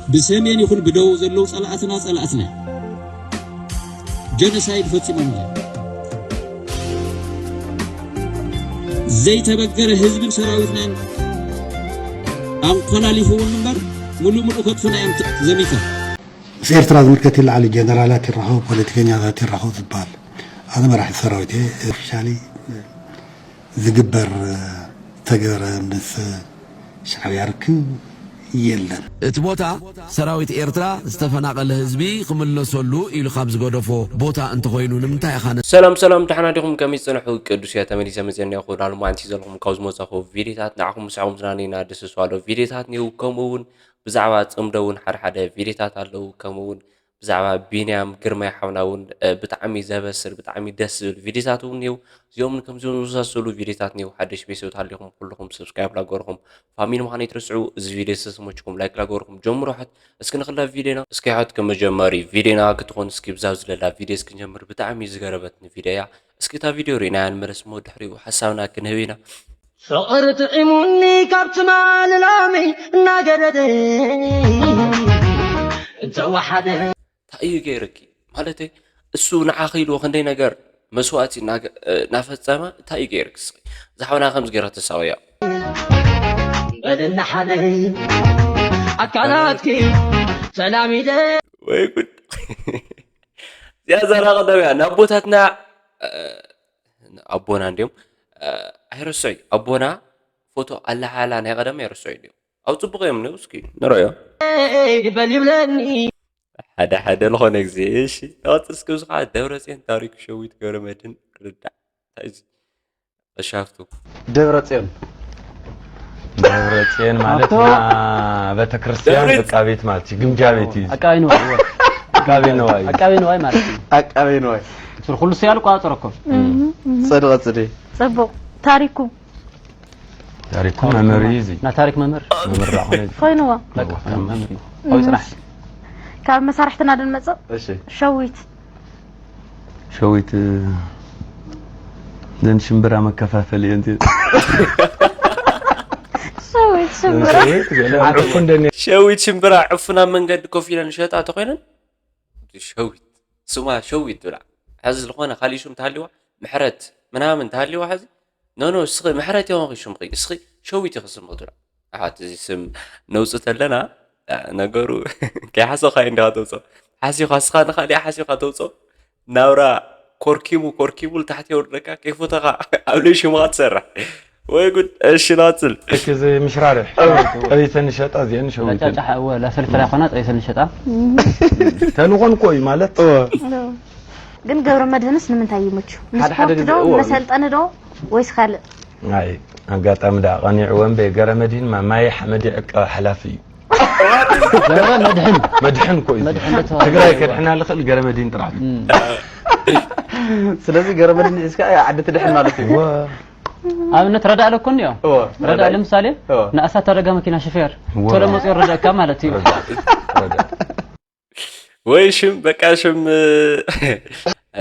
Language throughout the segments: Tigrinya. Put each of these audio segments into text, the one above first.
ብሰሜን ይኹን ብደቡብ ዘለዉ ጸላእትና ጸላእትና ጀኖሳይድ ፈጺሞም እዮም። ዘይተበገረ ህዝብን ሰራዊትናን ኣንኮላሊፍዎም እምበር ሙሉእ ሙሉእ ከጥፉና እዮም ዘሚቶም። ምስ ኤርትራ ዝምልከት ይለዓሉ ጀነራላት ይራኸቡ፣ ፖለቲከኛታት ይራኸቡ ዝበሃል። ኣነ መራሒ ሰራዊት እየ። ኦፊሻሊ ዝግበር ተገረ ምስ ሻዕብያ ርክብ የለን። እቲ ቦታ ሰራዊት ኤርትራ ዝተፈናቐለ ህዝቢ ክምለሰሉ ኢሉ ካብ ዝገደፎ ቦታ እንተኾይኑ ንምንታይ ኢኻ ነ- ሰላም ሰላም፣ ደሓና ዲኹም? ከመይ ዝጸንሑ? ቅዱስ እየ ተመሊሰ መጽየ እኒኣኹ። ዳልሞ ኣንቲ ዘለኹም ካብ ዝመጻኹ ቪዲዮታት ንዓኹም ምሳኹም ዝናነይና ደስ ዝባሎ ቪዲዮታት እኒው፣ ከምኡ እውን ብዛዕባ ጽምዶ እውን ሓደ ሓደ ቪዲዮታት ኣለዉ። ከምኡ እውን ብዛዕባ ቢንያም ግርማይ ሓውና እውን ብጣዕሚ ዘበስር ብጣዕሚ ደስ ዝብል ቪዲዮታት እውን እኒው። እዚኦም ከምዚ ዝመሳሰሉ ቪዲዮታት እኒው። ሓደሽ ቤተሰብ ተሃሊኹም ኩልኹም ሰብስክራይብ ላገርኹም ፋሚሊ ምዃን ኣይትረስዑ። እዚ ቪዲዮ ዝተሰመችኩም ላይክ ላገርኹም ጀምሩ። ሕት እስኪ ንክላ ቪዲዮና እስኪ ሕት ከመጀመሪ ቪዲዮና ክትኾን እስኪ ብዛብ ዝለላ ቪዲዮ እስክንጀምር ብጣዕሚ ዝገረበትኒ ቪዲዮ እያ። እስኪ እታ ቪዲዮ ርኢናያ ንመለስ እሞ ድሕሪኡ ሓሳብና ክንህብ ኢና። ፍቕሪ ጥዒሙኒ ካብ ትማል ላሚ እናገደደ እንተወሓደ። እንታይ እዩ ገይርኪ? ማለተይ እሱ ንዓኺ ኢልዎ ክንደይ ነገር መስዋእቲ እናገ- እናፈጸመ እንታይ እዩ ገይርኪ እስኺ? እዛ ሓውና ከምዚ ገይራ ተሳቕያ። በለና ሓለይ ኣካላትኪ ሰላም ኢለ ወይ ጉድ። እዚኣ ዛራ ቀዳም እያ። ንኣቦታትና ኣቦና እንዲዮም ኣይረስዑ ኣቦና ፎቶ ኣላሓላ ናይ ቀደም ኣይረስዑ እንዲዮም ኣብ ፅቡቅ እዮም ነው እስኪ ንረዮ በል ይብለኒ ሓደ ሓደ ዝኾነ ግዜ እሺ ቀፅል እስኪ ብዙ ከዓ ደብረፅዮን ታሪኩ ሸዊት ገብረመድህን ርዳእ እንታይ እዚ ቀሻፍቱ ደብረፅዮን ደብረፅዮን ማለት ኣቶ- ና ቤተክርስትያን ደብረ- ዕቃ ቤት ማለት እዩ ግምጃ ቤት እዩ ኣቃቢ ንዋይ ዕቃቤ ነዋይ እዩ ኣቃቢ ንዋይ ማለት እዩ ዕቃቤ ነዋይ ስር ኩሉ ሰብ ያልቆ ኣጠረኮ ጸድቐ ጽደይ ጽቡቕ ታሪኩ ታሪኩ መምህር እዩ እዚ ና ታሪክ መምህር መምህር ዳኾነ ኮይንዎ በቃ መምህር እዩ። ኣብኡ ጽናሕ ካብ መሳርሕትና ድንመጽእ እሺ ሸዊት ሸዊት ዘን ሽምብራ መከፋፈሊ እየን ሸዊት ሽምብራ ሸዊት ገለ ዕፉ እንደኒ ሸዊት ሽምብራ ዕፉ ናብ መንገዲ ኮፍ ኢለን ሸጣ ተኮይነን ሸዊት ስማ ሸዊት ትብላ ሕዚ ዝኾነ ካሊእ ሹም ተሃሊዋ ምሕረት ምናምን ተሃሊዋ ሕዚ ኖኖ እስኺ ምሕረት የሆንኺ ሹምኺ እስኺ ሸዊት ኢኺ ስምኺ ትብላ ኣሓት እዚ ስም ነውፅ ተለና ነገሩ ከይሓሰብካ እንዲኻ ተውፅኦ ሓሲኻ እስኻ ንካሊእ ሓሲኻ ተውፅኦ ናብራ ኮርኪሙ ኮርኪሙ ልታሕቲ የውርደካ ከይፎተኻ ኣብ ልሽሙኻ ትሰርሕ ወይ ጉድ እሺ ንቐፅል እዚ ምሽራርሕ ጠቢተን ሸጣ እዚአን ሸዊትን ላጫጫ እወ ላፈልፈላ ይኮና ጠቢተን ሸጣ ተልኾን እኮ እዩ ማለት ግን ገብረ መድህንስ ንምንታይ ይምቹ ሓደ ሓደ ንስፖርት ግዜ ዶ እወ። መሰልጠኒ ዶ ወይስ ካልእ ኣይ ኣጋጣሚ ዳ ቀኒዕወ እምበይ ገረ መድህን ማ- ማየ ሓመድ ይዕቀ ሓላፊ እዩ ገብረ መድህን መድሕን እኮ እዩ መድሕን ተባሂሉ። ትግራይ ከድሕና ልኽእል ገረ መድህን ጥራሕ እዩ ስለዚ ገረመድን ሒዝካ ዓዲ ትድሕን ማለት እዩ ወ- ኣብነት ረዳእ ለኮኒ እዮ እወ፣ ረዳእ ረዳእ። ለምሳሌ እወ። ንኣሳት ኣደጋ መኪና ሽፌር እወ። ቶሎ መፅዮ ረዳእካ ማለት እዩ ረዳእ። ወይ ሽም በቃ ሽም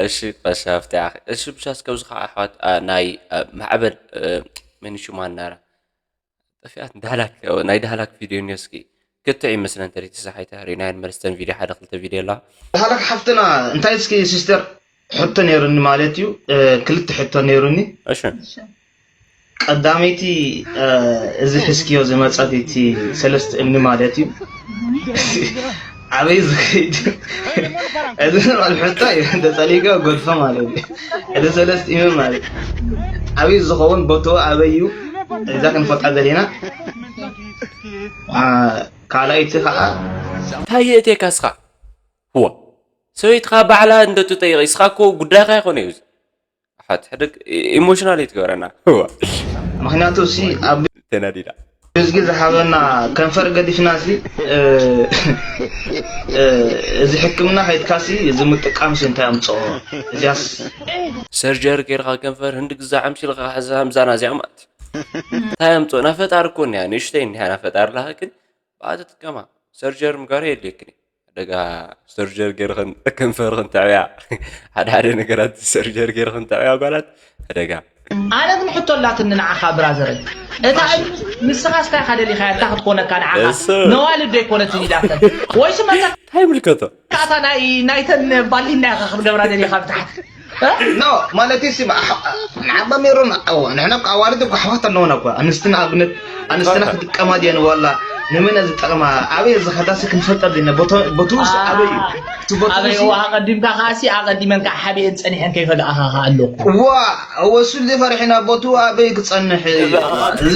እሺ ቀሻፍቲ ኣኺ እሺ ብሻስ ከብዚ ከዓ ኣሕዋት ኣ፣ ናይ ኣ፣ ማዕበል እ፣ መን ሽማ ናራ ጠፊኣት ዳህላክ ናይ ዳህላክ ቪድዮ እኒኦ እስኪ ክትዕ ይመስለን ተሪቲ ሰሓይተ ሪናየን መልስተን ቪድዮ ሓደ ክልተ ቪድዮ ኣለዋ ዳህላክ ሓፍትና እንታይ እስኪ ሲስተር ሕቶ ነይሩኒ ማለት እዩ እ፣ ክልተ ሕቶ ነይሩኒ እሺ ቀዳመይቲ እ፣ እዚ ሕዝክዮ ዝመጸት እቲ ሰለስተ እምኒ ማለት እዩ ኣበይ ዝኸይድ እዚ ንባል ሕቶ እዩ ተጸሊገ ጎድፈ ማለት እዩ እዚ ሰለስተ እምኒ ማለት እዩ ኣበይ ዝኸውን ቦትኡ ኣበይ እዩ እዛ ክንፈልጣ ዘለና አ፣ ካልኣይቲ ከዓ እንታይ የእቴካ እስኻ ህዋ ሰበይትኻ ባዕላ እንደትጠይቕ እስኻ እኮ ጉዳይካ ይኾነ እዩ እዚ ሓት ሕደግ ኢሞሽናል ይትገበረና ህዋ ምክንያቱ ሲ ኣብ ተናዲዳ ብዙ ግዜ ዝሃበና ከንፈር ገዲፍና ሲ እ፣ እ፣ እዚ ሕክምና ከይድካ ሲ እዚ ምጥቃም ሲ እንታይ ኣምፅኦ እዚያስ ሰርጀሪ ገይርካ ከንፈር ህንዲ ግዛ ዓምሲልካ ሕዛ ምዛና እዚኣ ማለት እንታይ ኣምፅኦ ናፈጣር እኮ እኒያ ንእሽተይ እኒያ ናፈጣር ላሃ ግን ብኣ ትጥቀማ ሰርጀሪ ምጋር የድልየክን እዩ ደጋ ሰርጀሪ ገይርክን ከንፈርክን ተዕብያ ሓደ ሓደ ነገራት ሰርጀሪ ገይርክን ተዕብያ ጓላት ደጋ ኣነ ግን ሕቶ ኣላትኒ ንዓኻ ብራዘረይ። እታ እሱ እድሚስ ንስኻ ስታይ ኢኻ ደሊኻያ እታ ክትኮነካ ንዓኻ እሱ ነዋልድ ዶ ኣይኮነትን ኢላተን? ወይስ እንታይ መተካእታ ይምልከቶ? ናይ ናይተን ባሊና ኢኻ ክትገብራ ደሊኻ ብታሕቲ? እ? ኖ ማለት ሲ ንዓባ ሜሮን ንሕና እኮ ኣዋልድ እኮ ኣሕዋት ኣለውና እኮ ኣንስትና ኣብነት ኣንስትና ክጥቀማ ድየን ዋላ ንመን ዝጠቕማ ኣበይ ዝኸዳሲ ክንፈልጠ ድነ ቦትኡስ ኣበይ እዩ እቲ ቦትኡ ኣበይ ሲ ዋ ኣቐዲምካ ከዓሲ ኣቐዲመን ከዓ ሓቢአን ፀኒሐን ከይፈጋእኻ ከዓ ኣለኩ ዋ ወሱሊ ፈሪሕና ቦትኡ ኣበይ ክፀንሕ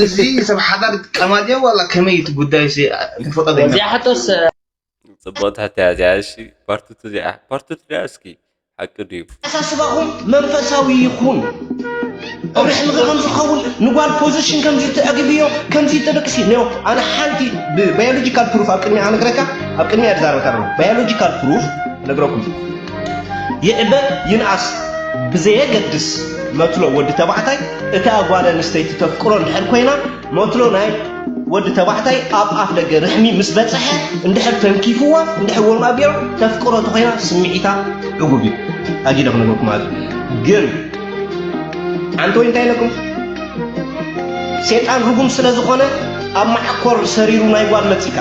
እዚ ሰብ ሓዳር ክጥቀማ ድየ ዋላ ከመይ እቲ ጉዳይ ሲ ክንፈልጠ ድነ እዚኣ ሕቶስ ፅቡቅ ትሕትያ እዚኣ። እሺ ፓርት ቱ እዚኣ ፓርት ቱ እዚኣ እስኪ ሓቂ ድዩ? ኣተሓሳስባኹም መንፈሳዊ ይኹን። ርሕምኺ ከም ዝኸውን ንጓል ፖዚሽን ከምዚ ተዕግብዮ ከምዚ ተደቅሲ ነዮ ኣነ ሓንቲ ብባዮሎጂካል ፕሩፍ ኣብ ቅድሚያ ክነግረካ ኣብ ቅድሚያ ዝዛረበካ ኣለኹ ባዮሎጂካል ፕሩፍ ነግረኩም ይዕበ ይንኣስ ብዘየገድስ መትሎ ወዲ ተባዕታይ እታ ጓል ኣንስተይቲ ተፍቅሮ እንድሕር ኮይና መትሎ ናይ ወዲ ተባዕታይ ኣብ ኣፍ ደገ ርሕሚ ምስ በፅሐ እንድሕር ተንኪፍዋ እንድሕር ወርም ኣቢዑ ተፍቅሮ ተኮይና ስምዒታ ዕጉብ እዩ ኣጊደ ክነግረኩም ማለት እዩ ግን ሓንቲ ወይ እንታይ ኢለኩም ሴጣን ርጉም ስለ ዝኾነ ኣብ ማዕኮር ሰሪሩ ናይ ጓል መፂካ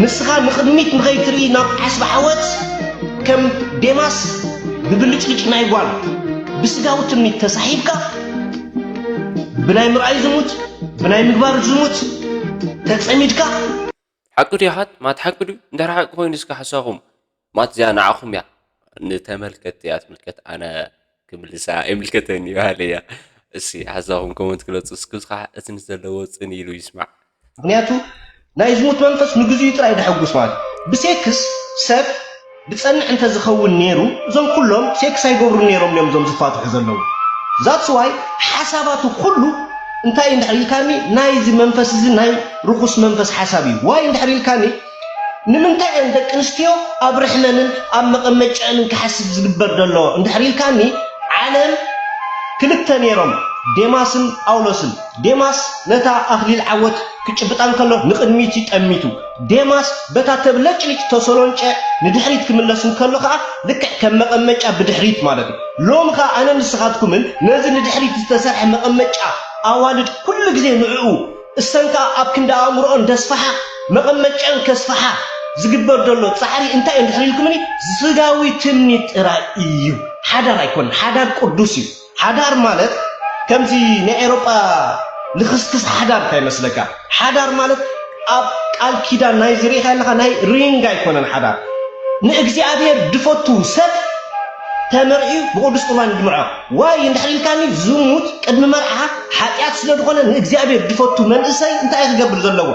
ንስኻ ንቕድሚት ንኸይትርኢ ናብ ዓስቢ ዓወት ከም ዴማስ ብብልጭልጭ ናይ ጓል ብስጋዊ ትምኒት ተሳሒብካ ብናይ ምርኣይ ዝሙት ብናይ ምግባር ዝሙት ተፀሚድካ ሓቂ ድዩ ሓት ማት ሓቂ ድዩ እንድሕር ሓቂ ኮይኑ እስኪ ሓሳኹም ማት እዚኣ ንዓኹም እያ ንተመልከት እያ ትምልከት ኣነ ክምልሳ ኣይምልከተን ይበሃል እያ እሲ ሓሳኹም ኮመንት ግለፁ እስኪ እዚ ከዓ እቲ ንዘለዎ ፅን ኢሉ ይስማዕ ምክንያቱ ናይ ዝሙት መንፈስ ንግዚኡ ጥራይ ደሐጉስ ማለት እዩ። ብሴክስ ሰብ ብጸንዕ እንተዝኸውን ነይሩ እዞም ኩሎም ሴክስ ኣይገብሩን ነይሮም እዮም እዞም ዝፋትሑ ዘለዉ that's why ሓሳባቱ ኩሉ እንታይ እንድሕር ኢልካኒ ናይዚ መንፈስ እዚ ናይ ርኹስ መንፈስ ሓሳብ እዩ why እንድሕር ኢልካኒ ንምንታይ እየን ደቂ ኣንስትዮ ኣብ ርሕመንን ኣብ መቐመጨአንን ክሓስብ ዝግበር ዘሎ እንድሕር ኢልካኒ ዓለም ክልተ ነይሮም ዴማስን ጳውሎስን ዴማስ ነታ ኣኽሊል ዓወት ክጭብጣ እንከሎ ንቕድሚት እዩ ጠሚቱ። ዴማስ በታ ተብለጭልጭ ተሰሎንጨ ንድሕሪት ክምለስ እንከሎ ኸኣ ልክዕ ከም መቐመጫ ብድሕሪት ማለት እዩ። ሎሚ ኸኣ ኣነን ንስኻትኩምን ነዚ ንድሕሪት ዝተሰርሐ መቐመጫ ኣዋልድ ኩሉ ግዜ ንዕኡ እሰን ከኣ ኣብ ክንዲ ኣእምሮኦን ደስፍሓ መቐመጨአን ከስፍሓ ዝግበር ዘሎ ጻዕሪ እንታይ እዩ እንድሕር ኢልኩምኒ ስጋዊ ትምኒት ጥራይ እዩ። ሓዳር ኣይኮነን። ሓዳር ቅዱስ እዩ። ሓዳር ማለት ከምዚ ናይ ኤሮጳ ልኽስክስ ሓዳር እንታይ ይመስለካ? ሓዳር ማለት ኣብ ቃል ኪዳን ናይ ዝርኢኻ ኣለኻ ናይ ሪንግ ኣይኮነን ሓዳር ንእግዚኣብሔር ድፈቱ ሰብ ተመርዕዩ ብቅዱስ ቁርባን ድምርዖ ዋይ እንድሕር ኢልካኒ ዝሙት ቅድሚ መርዓ ሓጢኣት ስለ ዝኾነ ንእግዚኣብሔር ድፈቱ መንእሰይ እንታይ ክገብር ዘለዎ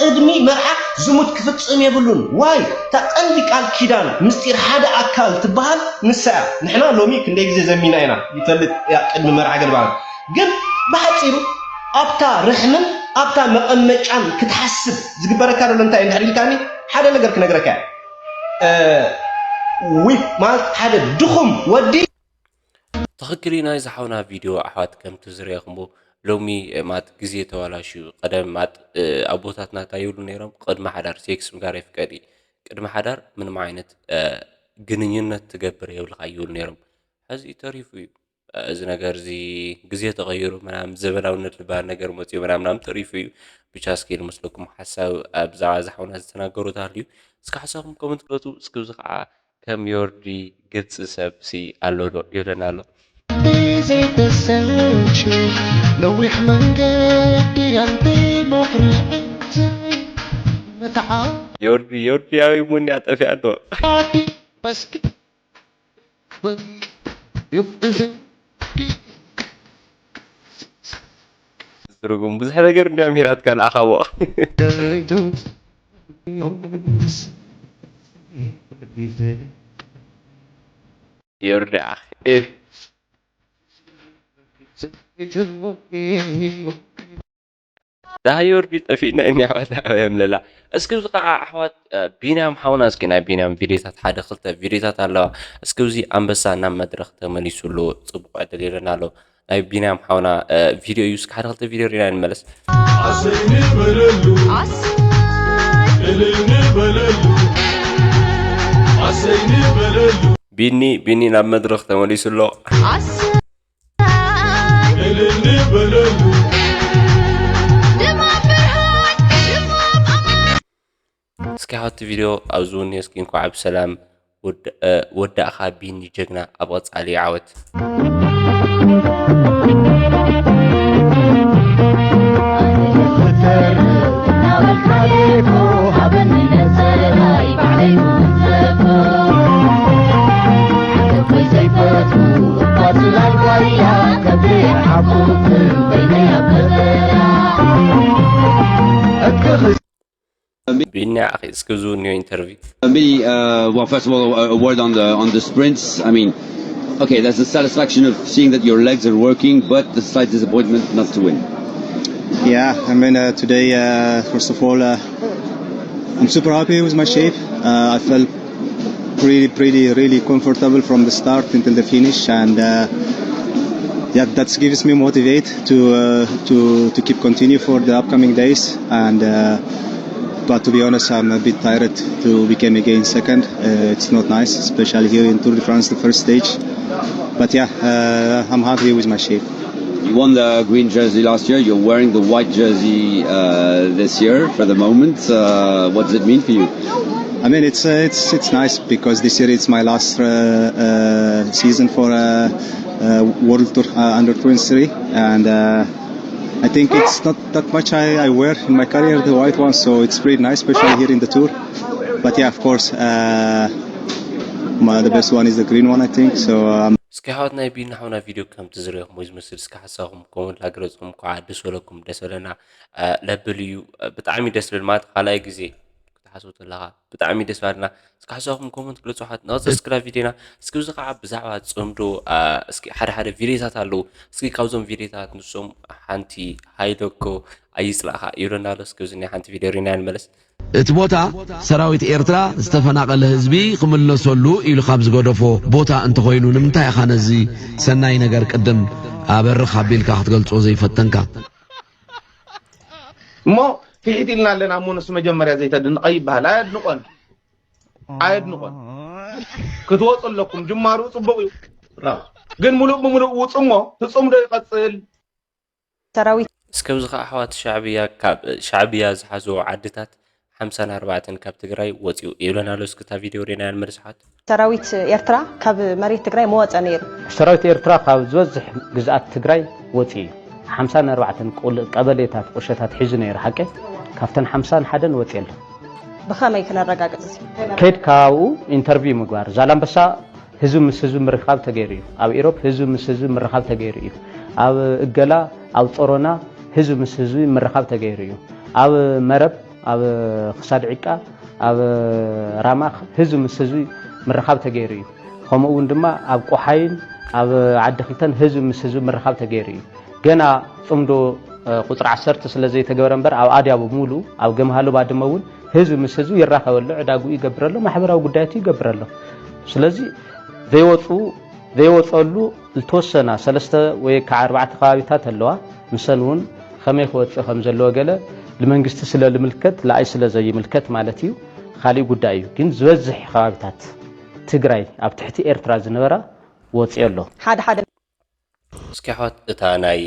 ቅድሚ መርዓ ዝሙት ክፍጽም የብሉን ዋይ እታ ቀንዲ ቃል ኪዳን ምስጢር ሓደ ኣካል ትበሃል ንሳ እያ ንሕና ሎሚ ክንደይ ግዜ ዘሚና ኢና ይፈልጥ እያ ቅድሚ መርዓ ገድባና ግን ብሓፂሩ ኣብታ ርሕምን ኣብታ መቐመጫን ክትሓስብ ዝግበረካ ዘሎ እንታይ እንድሕር ኢልካኒ ሓደ ነገር ክነግረካ እያ ዊፕ ማለት ሓደ ድኹም ወዲ ትኽክል እዩ ናይ ዝሓውና ቪድዮ ኣሕዋት ከምቲ ዝረኹምዎ ሎሚ ማት ግዜ ተባላሽዩ ቀደም ማት ኣቦታትና እንታይ ይብሉ ነይሮም ቅድሚ ሓዳር ሴክስ ምግባር ኣይፍቀድ እዩ ቅድሚ ሓዳር ምንም ዓይነት ግንኙነት ትገብር የብልኻ ይብሉ ነይሮም ሕዚ ተሪፉ እዩ እዚ ነገር እዚ ግዜ ተቐይሩ ምናምን ዘበናውነት ዝበሃል ነገር መፅኡ ምናምን ምናምን ተሪፉ እዩ ብቻ እስኪ ልመስለኩም ሓሳብ ብዛዕባ ዝሓውና ዝተናገሩት ኣልዩ እስኪ ሓሳብኩም ኮመንት ግለፁ እስኪ እዚ ከዓ ከም ዮርዲ ግብፂ ሰብ ሲ ኣሎ ዶ ይብለና ኣሎ ዘይተሰልች ነዊሕ መንገዲ ኣንተይ መኩርዕት ምትዓ ዮርዲ ዮርዲ ኣበይ ሙን ያጠፊያ ኣሎ በስክ ትርጉም ብዙሕ ነገር እንዲያ ምሂራትካ ንዓኻዎ ዮርዳ ኤፍ ዳሃ ዮርዲ ጠፊእና ኢና ኣሕዋት ኣበይ ኣለላ እስኪ እዚ ከዓ ኣሕዋት ቢንያም ሓውና እስኪ ናይ ቢንያም ቪድዮታት ሓደ ክልተ ቪድዮታት ኣለዋ እስኪ እዚ ኣንበሳ ናብ መድረክ ተመሊሱ ኣሎ ፅቡቅ ዕድል ይብለና ኣሎ ናይ ቢንያም ሓውና ቪድዮ እዩ እስኪ ሓደ ክልተ ቪድዮ ሪና ንመለስ ቢኒ ቢኒ ናብ መድረክ ተመሊሱ ኣሎ ንበለሉ። ድማ ብርሃን፣ ድማ ኣማን። እስኪ ሓወቲ ቪድዮ ኣብዚ እውን እስኪ እንኳዕ ብሰላም ወድ-፣ እ፣ ወዳእኻ ቢኒ ጀግና፣ ኣብ ቐጻሊ ዓወት። ቢኒ ኣኺ እስኪ ዝውንዮ ኢንተርቪው። Bini, uh, well, first of all, a a word on the on the sprints. I mean, okay, that's the satisfaction of seeing that your legs are working, but the slight disappointment not to win. Yeah, I mean, uh, today, uh, first of all, uh, I'm super happy with my shape. Uh, I felt pretty, pretty, really comfortable from the start until the finish, and uh, yeah, that gives me motivate to uh, to to keep continue for the upcoming days. And uh, but to be honest, I'm a bit tired to become again second. Uh, it's not nice, especially here in Tour de France, the first stage. But yeah, uh, I'm happy with my shape. You won the green jersey last year. You're wearing the white jersey uh, this year for the moment. Uh, what does it mean for you? I mean, it's uh, it's it's nice because this year it's my last uh, uh, season for uh, uh, World Tour uh, under twenty-three, and uh, I think it's not that much I, I wear in my career, the white one. So it's pretty nice, especially here in the tour. But yeah, of course, uh, my, the best one is the green one, I think. So um, እስኪ ሓወት ናይ ቢኒ ሓውና ቪድዮ ከምቲ ዝረኹሞ ዝመስል እስኪ ሓሳኹም ኮመንት ላገለጽኩም እኳ ደስ በለኩም ደስ በለና። ለብል እዩ። ብጣዕሚ ደስ ዝብል ማለት ካልኣይ ግዜ ክትሓስቡ ተለኻ ብጣዕሚ ደስ ባልና። እስኪ ሓሳኹም ኮመንት ግለጹ ሓት ንቐጽል እስክላ ቪድዮና። እስኪ እዚ ከዓ ብዛዕባ ጽምዶ እስኪ ሓደ ሓደ ቪድዮታት ኣለዉ። እስኪ ካብዞም ቪድዮታት ንሶም ሓንቲ ሃይለኮ ኣይጽላእኻ ይብለና ኣሎ። እስኪ እዚ ናይ ሓንቲ ቪድዮ ሪና ንመለስ። እቲ ቦታ ሰራዊት ኤርትራ ዝተፈናቐለ ህዝቢ ክምለሰሉ ኢሉ ካብ ዝገደፎ ቦታ እንተኾይኑ ንምንታይ ኢኻ ነዚ ሰናይ ነገር ቅድም ኣበርኽ ኣቢልካ ክትገልጾ ዘይፈተንካ? እሞ ፍሒት ኢልና ኣለና እሞ ንሱ መጀመርያ ዘይተድንቐ ይበሃል ኣየድንቖን ኣየድንቖን ክትወፁ ኣለኩም ጅማሩ ፅቡቕ እዩ ግን ሙሉእ ብምሉእ ውፁ እሞ ትፅምዶ ይቐፅል ሰራዊት እስከ ኣብዚ ኸዓ ኣሕዋት ሻዕብያ ካብ ሻዕብያ ዝሓዝዎ ዓድታት ሓምሳን ኣርባዕተን ካብ ትግራይ ወፂኡ ይብለና ኣሎ። እስኪ እታ ቪድዮ ሪእናያ ንመልስ ኣሕዋት። ሰራዊት ኤርትራ ካብ መሬት ትግራይ መወፀ ነይሩ። ሰራዊት ኤርትራ ካብ ዝበዝሕ ግዝኣት ትግራይ ወፂኡ እዩ። ሓምሳን ኣርባዕተን ቁል- ቀበሌታት ቁሸታት ሒዙ ነይሩ ሓቀይ ካብተን ሓምሳን ሓደን ወፂ ኣሎ። ብኸመይ ክነረጋግፅ እዚ? ከይድካ ኣብኡ ኢንተርቪው ምግባር ዛላምበሳ ህዝቢ ምስ ህዝቢ ምርኻብ ተገይሩ እዩ። ኣብ ኢሮብ ህዝቢ ምስ ህዝቢ ምርኻብ ተገይሩ እዩ። ኣብ እገላ፣ ኣብ ጾሮና ህዝቢ ምስ ህዝቢ ምርኻብ ተገይሩ እዩ። ኣብ መረብ፣ ኣብ ክሳድ ዒቃ፣ ኣብ ራማ ህዝቢ ምስ ህዝቢ ምርኻብ ተገይሩ እዩ። ከምኡ እውን ድማ ኣብ ቆሓይን ኣብ ዓዲ ክልተን ህዝቢ ምስ ህዝቢ ምርኻብ ተገይሩ እዩ። ገና ጽምዶ ቁጽሪ ዓሰርተ ስለ ዘይተገበረ እምበር ኣብ ኣድያቦ ሙሉ ኣብ ገምሃሎ ባድመ እውን ህዝቢ ምስ ህዝቢ ይራኸበሉ፣ ዕዳግኡ ይገብረሉ፣ ማሕበራዊ ጉዳያቱ ይገብረሉ። ስለዚ ዘይወፁ ዘይወፀሉ ዝተወሰና ሰለስተ ወይ ከዓ ኣርባዕተ ከባቢታት ኣለዋ። ምሰን እውን ከመይ ክወፅእ ከም ዘለዎ ገለ ንመንግስቲ ስለ ልምልከት ንኣይ ስለ ዘይምልከት ማለት እዩ። ካሊእ ጉዳይ እዩ። ግን ዝበዝሕ ከባቢታት ትግራይ ኣብ ትሕቲ ኤርትራ ዝነበራ ወፅዮ ኣሎ። ሓደ ሓደ እስኪ ኣሕዋት እታ ናይ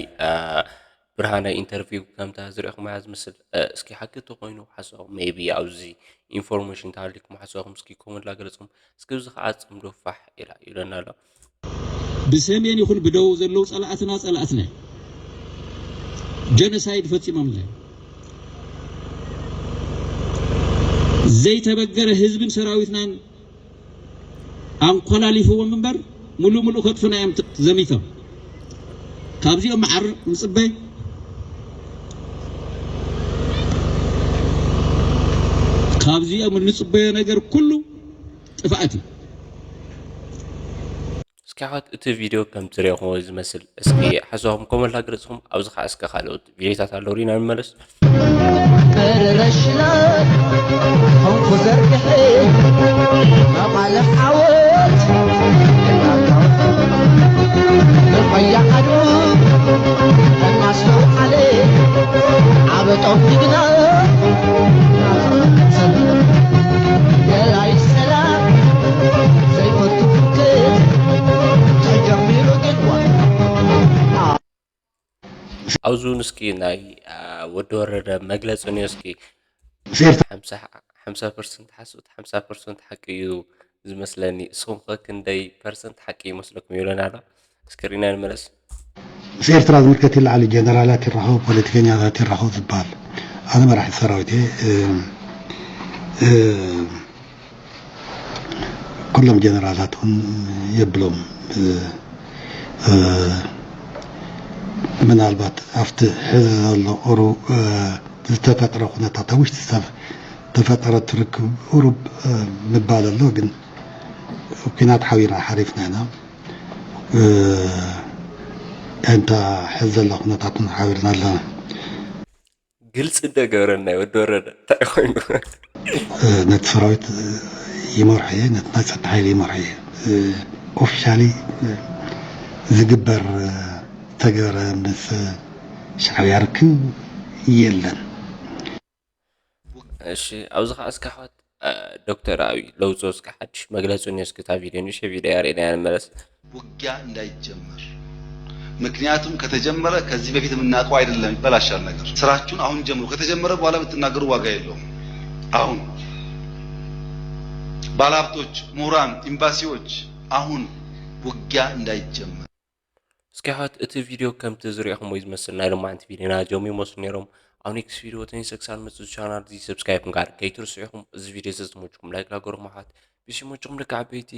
ብርሃነ ኢንተርቪው ከምታ ዝሪእኹምያ ዝመስል እስኪ ሓቂ ተኮይኑ ሓሳኹም maybe ኣብዚ ኢንፎርሜሽን ተሃሊኩም ሓሳኹም እስኪ ኮመንት ላገለፅኩም እስኪ እዚ ከዓ ፅምዶ ፋሕ ኢላ ይብለና ኣሎ። ብሰሜን ይኹን ብደቡብ ዘለዉ ፀላእትና ፀላእትና እዮም። ጀኖሳይድ ፈፂሞምልና እዮም። ዘይተበገረ ህዝብን ሰራዊትናን ኣንኮላሊፍዎም እምበር ሙሉእ ሙሉእ ከጥፉና እዮም ዘሚቶም። ካብዚኦም መዓር ንፅበ ካብዚኦም እንፅበዮ ነገር ኩሉ ጥፍኣት እዩ። እስኪ ኣሕዋት እቲ ቪድዮ ከም ትሪእኹሞ ዝመስል እስኪ ሓሳኹም ኮመንት ላገለፅኹም ኣብዚ ከዓ እስከ ካልኦት ቪድዮታት ኣለዉ ሪና ንመለስ። መረረሽና ኾንኩ ዘርግሐ መቐለ ዓወት ንቆያ ዓድዋ እናስተውዓለ ዓበጦም ጅግና ገላይ ሰላም ዘይፈቱ ፍክት ተጀሚሩ ግን ዋ እዚ እውን እስኪ ናይ ወዲ ወረደ መግለፂ እኒኦ እስኪ። ሓምሳ ፐርሰንት ሓሶት ሓምሳ ፐርሰንት ሓቂ እዩ ዝመስለኒ። እስኹም ከ ክንደይ ፐርሰንት ሓቂ ይመስለኩም ይብለና ኣሎ። እስክሪና ንመለስ። ምስ ኤርትራ ዝምልከት ይለዓሉ ጀነራላት ይራኸቡ፣ ፖለቲከኛታት ይራኸቡ ዝበሃል። ኣነ መራሒ ሰራዊት እየ። ኩሎም ጀነራላት እውን የብሎም። ምናልባት ኣብቲ ሕዚ ዘሎ ቁሩብ ዝተፈጥረ ኩነታት ኣብ ውሽጢ ዝተፈጠረ ትርክብ ቁሩብ ምባል ኣሎ፣ ግን ኩናት ሓቢርና ሓሪፍና ኢና። እንታ ሕዚ ዘሎ ኩነታት ሓቢርና ኣለና። ግልፂ እንደ ገብረናይ ወዲ ወረደ እንታይ ኮይኑ? ነቲ ሰራዊት ይመርሖ እየ፣ ነቲ ናይ ፀጥታ ሓይሊ ይመርሖ እየ። ኦፊሻሊ ዝግበር ተገረ ምስ ሻዕብያ ርክብ የለን። እሺ፣ ኣብዚ ከዓ እስከ ኣሕዋት ዶክተር ኣብይ ለውፅኦ እስከ ሓድሽ መግለፂ እኒኦ እስኪ እታ ቪድዮ ንእሽተይ ቪድዮ ያርእና ንመለስ። ውጊያ እንዳይጀመር። ምክንያቱም ከተጀመረ ከዚህ በፊት የምናውቀው አይደለም፣ ይበላሻል ነገር። ስራችሁን አሁን ጀምሩ። ከተጀመረ በኋላ ብትናገሩ ዋጋ የለውም። አሁን ባለሀብቶች፣ ምሁራን፣ ኤምባሲዎች አሁን ውጊያ እንዳይጀመር። እስኪ ኣሕዋት እቲ ቪድዮ ከምቲ ዝሪኢኹምዎ እዩ ዝመስል። ናይ ሎማዓንቲ ቪድዮና እዚኦም ይመስሉ ነይሮም። ኣብ ኔክስት ቪድዮ ተመሊሰ ክሳብ ዝመፅእ ቻናል እዚ ሰብስክራይብ ምግባር ከይትርስዑ ኢኹም። እዚ ቪድዮ እዚ ተመችኩም ላይክ ላገርኩም ኣሕዋት። ብስሞችኩም ደቂ ዓበይቲ